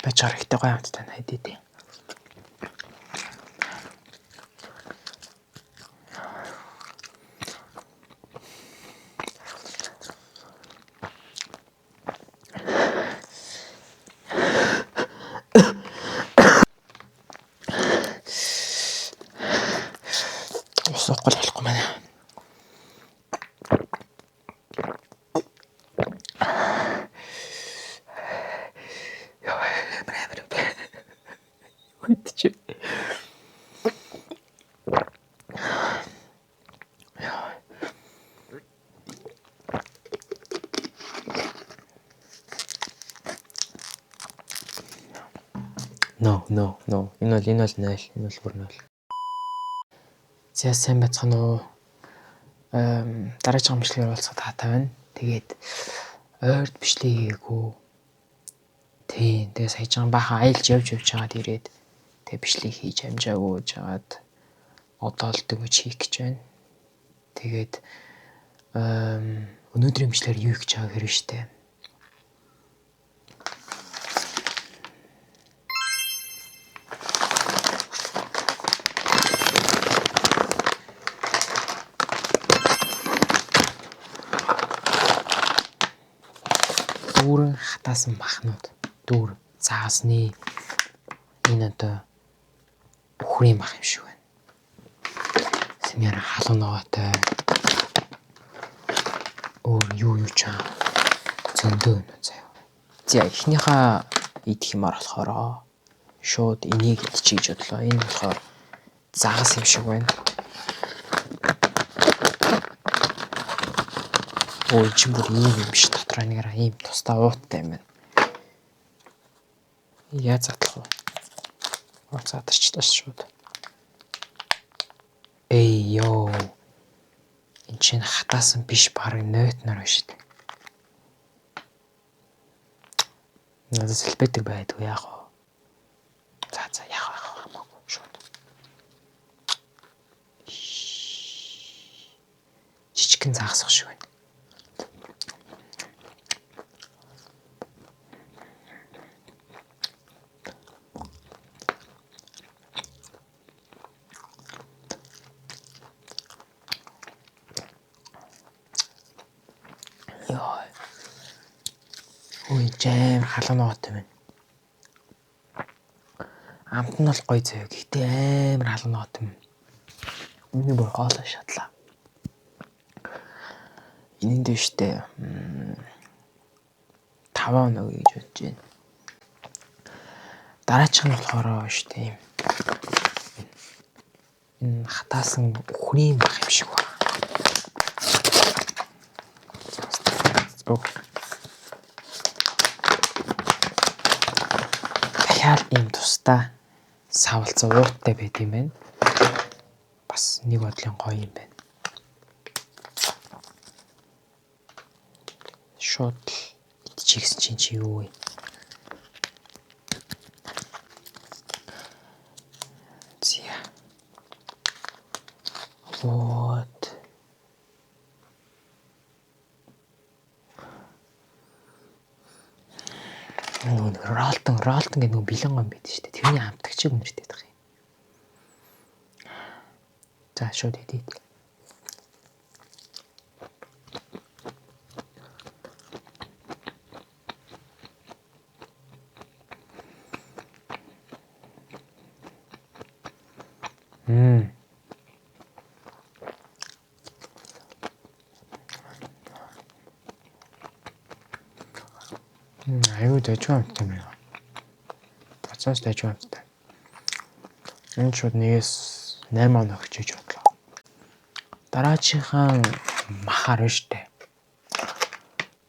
Байж байгаа хэрэгтэй гоё амттай найдаа тий. Ус уухгүй л болохгүй байна. Йоо, амар амар. Үдчих. No, no, no. Энэ бол 0, энэ бол бүр 0. За сайн байцгаана уу? Дараагийн бичлэгээр уулзах таатай байна. Тэгээд ойрд бичлэг хийгээгүй. Тийм, тэгээ сая жан баахан аялж явж байгаад ирээд тэгээ бичлэг хийж амжаагүй жагаад одоо л дөнгөж хийх гэж байна. Тэгээд өнөөдрийн бичлэгээр юу хийж байгааг хэрэг штэ. Дүүрэн хатаасан махнууд. Дүүр заасны энэ одоо бүхрийн мах юм шиг байна. Сэмээр халуун ногоотой. Өөр юу ч аа зөндөө юм заяа. За эхнийхээ идэх юмар болохоор шууд энийг идчихье гэж бодлоо. Энэ болохоор загас юм шиг байна. Өө чинь бүр ийм юм биш, дотор нэг ийм тусдаа ууттай юм байна. Яаж задлах вэ? Оо задарчлаа шууд. Эй ёо. Энд чинь хатаасан биш, бараг нойтноор байна шүү дээ. Надад салбетер байдгүй яах вэ? За яах вэ хамаагүй шууд. Жижигхэн загасах шиг байна. Йоо. Ой, жайм халуун ногоотой байна. Амт нь бол гоё заяа. Гэхдээ амар халуун ногоотой юм. Миний бүр хоолой шатлаа. Энэ дээр штэ 5 оноо гэж бодож байна. Дараачих нь болохоор штэ юм. Энэ хатаасан үхрийн мах юм шиг байна. Дахиад ийм тусдаа савлцсан ууттай байт юм байна. Бас нэг бодлын гоё юм байна. Шууд л идчихсэн чинь чи юу вэ? Зя. Вот. Нөгөө нэг ролтон гэдэг нөгөө бэлэн гом байдаг шүү дээ. Тэрний амтагчиг үнэртэй байх юм. За шууд идэ. Аюу дажгүй амттай юм байна. Бацаас дажгүй амттай. Энэ шууд 1-ээс 8 оноо өгч гэж бодлоо. Дараачихаа махаар байна штэ.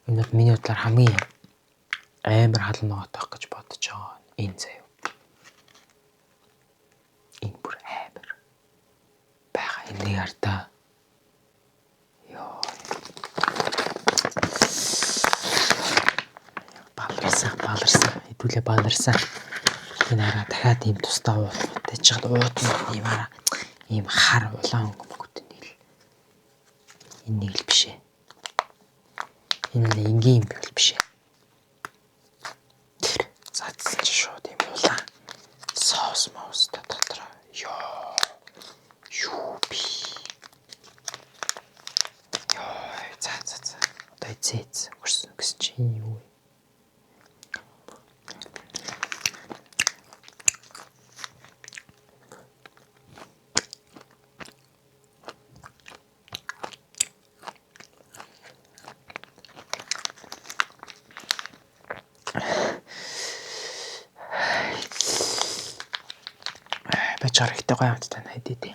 Энэ бол миний бодлоор хамгийн амар халуун ногоотой гэж бодож байгаа. Энэ заяа. Энэ бүр амар байгаа. Энийг хардаа. Йоо. Баларсан. Хэдүүлээ баларсан. Энэ хараа дахиад ийм тусдаа ууттай чад уут нь ийм хараа ийм хар улаан өнгө мөнгөтэй нэг л. Энэ нэг л биш ээ. Энэ л энгийн юм бол биш ээ. Заадсан чи шууд. Эцээ өнгөрсөн гэсэн чи энэ юу вэ? Байж байгаа хэрэгтэй гоё амттай найдаа тий.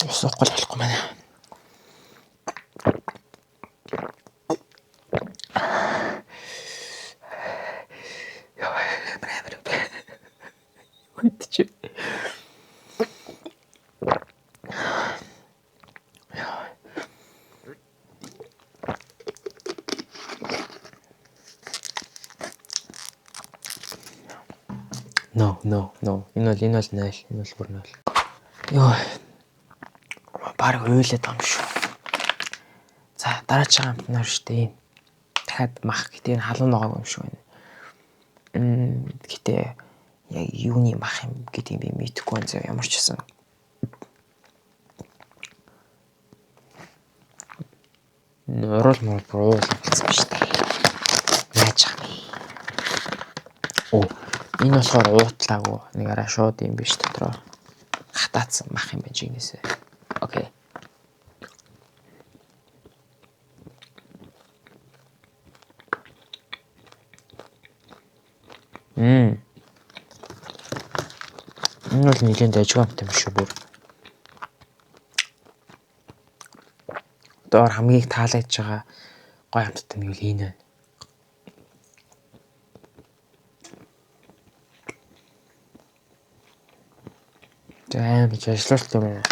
Ус уухгүй болохгүй байна. Яа, амар амар. Үдчих. No, no, no. Энэ бол 0, энэ бол бүр 0. Йоо. Бараг уйлаад байгаа юм шүү. За, дараагийн амт нар шүү дээ. Дахиад мах гэдэг энэ халуун ногоог юм шиг байна. Гэтэ яг юуны мах юм гэдгийг би мэдэхгүй байна зөө, ямар ч гэсэн. Уруул муул бүр уулан болсон ба шүү дээ. Яаж байгаа юм бэ? Оо, энэ болохоор уутлаагүй. Нэг араа шууд юм биш дотроо. Хатаацсан мах юм байна жигнэсээ. Окей. Энэ бол нэгэн дайггүй амт юм шүү бүр. Доор хамгийн их таалагдж байгаа гой амттай нэг л энэ байна. За аим гэж ажиллуулт юм байна.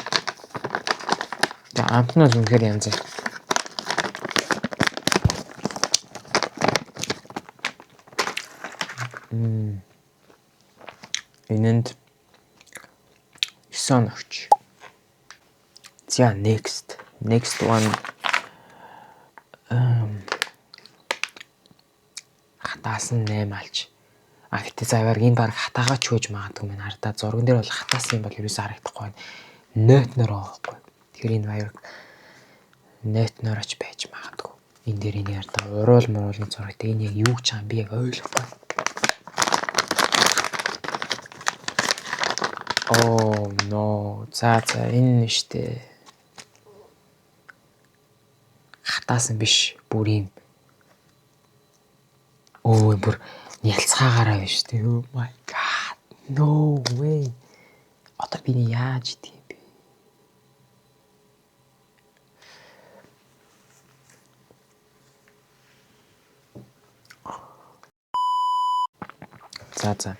За амт нь бол үнэхээр янз юм. Энэнд 9 он өгч. За next one хатаасан 8 алж. А гэтээ заваар энэ баг хатаагач хөөж магадгүй мэн хардаа зурган дээр бол хатаасан юм бол ерөөсөө харагдахгүй байна. Нойтноор байгаа байхгүй. Тэгэхээр энэ баяр нойтноорч байж магадгүй. Энэ дээр энэ хардаа уруул муруулны зурагтай энэ яг юу гэж байгаа юм би яг ойлгохгүй. Oh no. За энэ нь штэ. Хатаасан биш бүр юм. Өө бүр нялцгаагаараа биш үү? Oh my god. No way. Одоо би яаж идэх юм бэ? За.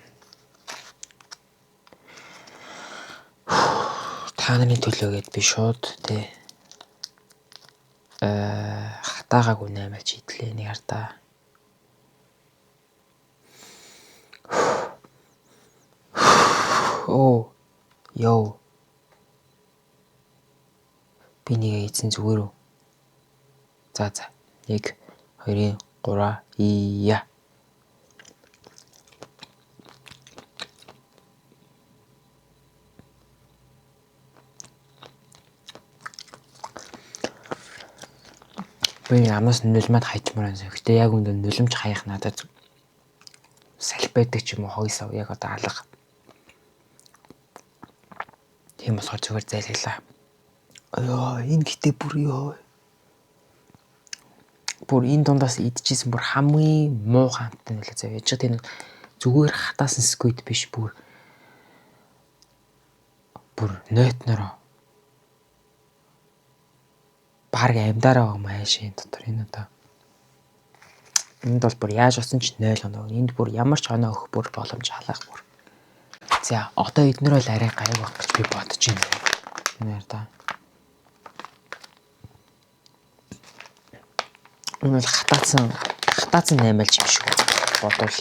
Та нарын төлөөгээд би шууд тэ хатаагаагүй 8 алж идлээ нэг хардаа. Оо, йоо. Би нэг эзэн зүгээр үү? За. 1 2 3 ия. Би амаас нулимад хайчмаар байсан. Гэтэ яг үндэ нулимч хаях надад салбайдаг ч юм уу хойсоо сав яг одоо алга. Тийм болохоор зүгээр зайлглаа. Йоо, энэ гэтээ бүр ёо. Бүр энэ дундаас идчихсэн бүр хамгийн муу хамттай нөлөө заяа. Яж тийм зүгээр хатаасан squid биш бүр нойтнороо бараг амьдараа байгаа юм аашийн дотор энэ одоо. Энд бол бүр яаж осон ч 0 оноо. Энд бүр ямар ч оноо өгөх бүр боломж алга бүр. За одоо эднэр бол арай гайг байх гэж би бодож байна. Энэ да. Энэ бол хатаацсан 8 алж юм шиг бодвол.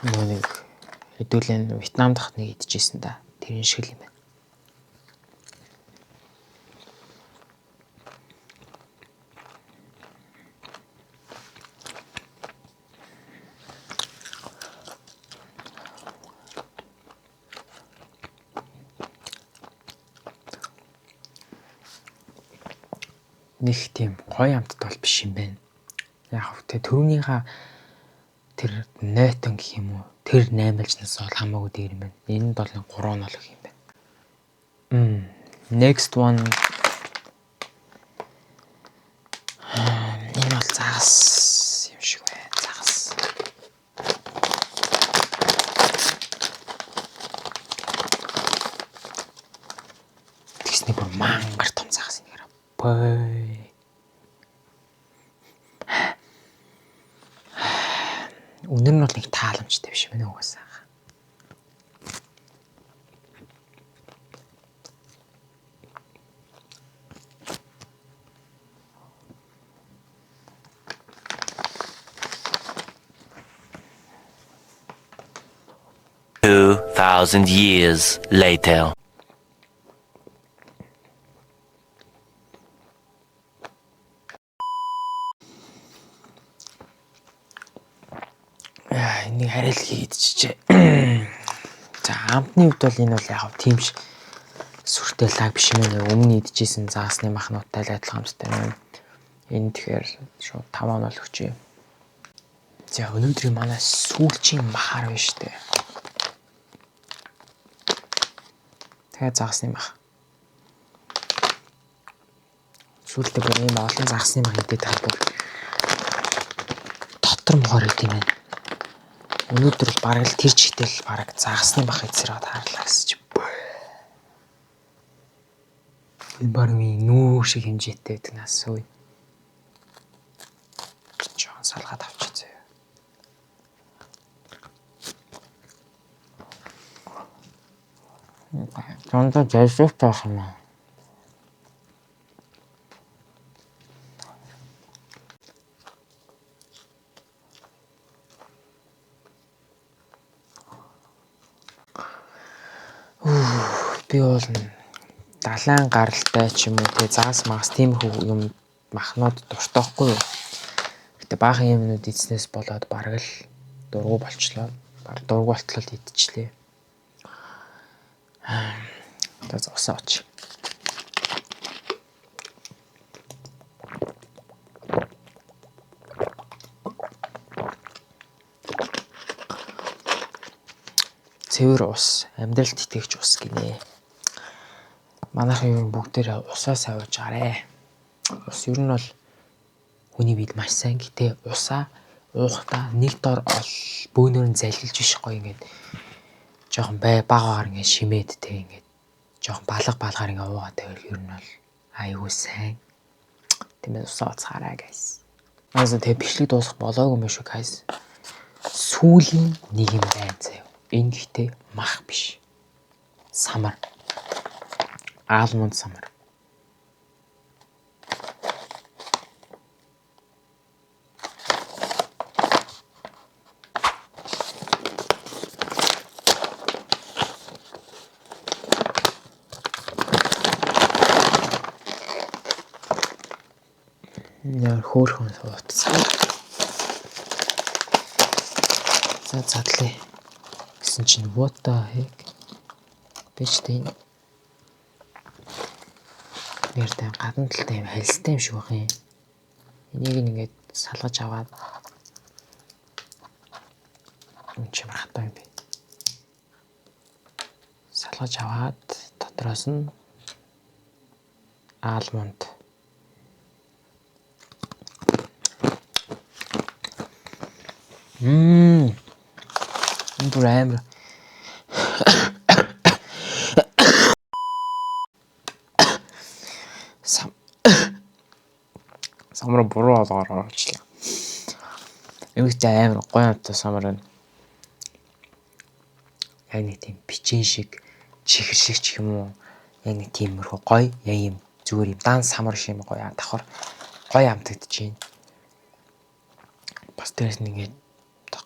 Нэг хэдүүлэн Вьетнам дахт нэг идчихсэн да. Тэрэн шиг л юм байна. Нэг тийм гоё амтд бол биш юм байна. Яг хөө тэ төрөнийхөө тэр нойтон гэх юм уу тэр наймылжнаас бол хамаагүй дээр юм байна. Энэ бол 3 0 гэх юм байна. Next one. Энэ бол загас юм шиг байна. Загас. Тэгсний бүр мангар том загас энэ гараа. Бой. Үнэр нь бол нэг тааламжтай биш юм байна угаасаа. Thousand years later. Энийг арай л хийдчихжээ. За амтны хувьд бол энэ бол яг тийм ч сүртэй лаг биш юм байна. Өмнө идчихсэн загасны махнуудтай л адилхан амттай юм. Энэ тэгэхээр шууд 5 онол өгчээ. За өнөөдрийн манай сүүлчийн махаар байна штэ. Тэгэхээр загасны мах. Сүүлдээ бүр ийм олон загасны мах идээд байгаа бүр дотор мохор идэм юм байна. Өнөөдөр бол бараг л тэр чигтэл бараг загасны мах идсээр таарлаа гэсэн чи. Энэ бараг нүүр шиг хэмжээтэй байдаг нас үе. Жохон салгаад авчих заяа. Жондоо жайсах таах юм аа. Би бол далайн гаралтай ч юм уу те загас магас тиймэрхүү юм махнууд дуртай байхгүй юу. Гэтэ баахан юмнууд идснээс болоод бараг л дургу болчлоо. Бараг дургу болтлол идчихлээ. За усаа ууч. Цэвэр ус, амьдралд итгэгч ус гинэ. Манайхан ер нь бүгдээрээ усаа сайн ууж гарэ. Ус ер нь бол хүний биед маш сайн. Гэтэ усаа уухтаа нэг дор ол бөөнөр нь залгилж биш гоё ингээд жоохон бай багаагаар ингээд шимээд те ингээд жоохон балга балгаар ингээд уугаад байвал ер нь бол айгүй сайн. Тиймээс усаа уцгаарай guys. Аас тэгээ бичлэг дуусах болоогүй юм шүү guys. Сүүлийн нэг юм байна заяа. Энэ гэхдээ мах биш. Самар. Almond самар. Яар хөөрхөн утас. За задлаа. Гэсэн чинь what the heck? Би ч тийм нэртэй гадна талтай юм халилтай юм шиг байх юм. Энийг ингээд салгаж аваад энэ ч ямар хатаа юм бэ? Салгаж аваад дотроос нь almond. Энэ бүр амар. Самар буруу олгоор орчлаа. Эмэгтэй амар гоё амттай самар байна. Яг нэг тийм печень шиг, чихэр шиг ч юм уу. Яг нэг тиймэрхүү гоё, яг юм зүгээр юм дан самар шиг юм гоё давхар гоё амтагдаж байна. Бас дээрс нь ингээд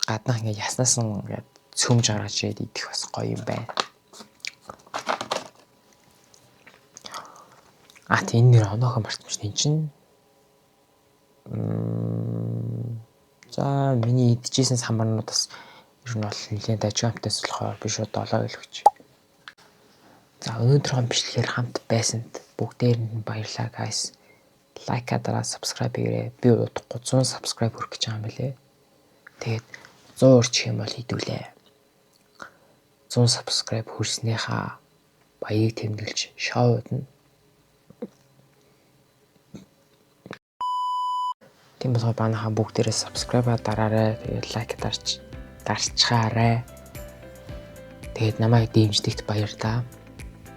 гаднах ингээд яснаас нь ингээд цөмж гаргаж ирээд идэх бас гоё юм байна. А тийм энэ нэр оноохоо мартсан энэ чинь за миний идчихсэн самарнууд бас ер нь бол нэлээд дажгүй болохоор би шууд 7 гэл өгч. За өнөөдрийнхөө бичлэгээр хамт байсанд бүгдээрэнд нь баярлалаа guys. Like дараа subscribe хийгээрэй. Би удахгүй 100 subscribe хүрэх гэж байгаа юм билээ. Тэгээд 100 хүрчих юм бол хэдүүлээ. 100 subscribe хүрснийхаа баярыг тэмдэглэж шоудна. Тийм болохоор банахан бүгдээрээ subscribe дараарай. Тэгээд лайк дарч дарчгаарай. Тэгээд намайг дэмждэгт баярлалаа.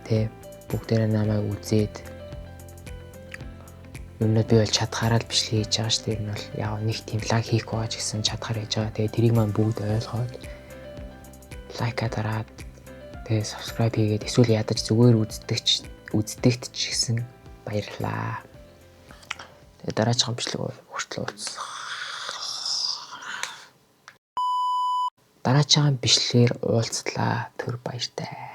Тэ бүгдээрээ намайг үзээд ер нь би бол чадхаараа л бичлэг хийж байгаа шүү дээ. Ер нь бол яг нэг тийм лаг хийхгүй байгаа ч гэсэн чадхаар хийж байгаа. Тэгээд тэрийг маань бүгд ойлгоод лайка дараад тэгээд subscribe хийгээд эсвэл ядаж зүгээр үздэгч үздэгт ч гэсэн баярлалаа. Тэгээд дараагийн бичлэг хүртэл уулзах. Дараагийн бичлэгээр уулзлаа. Түр баяртай.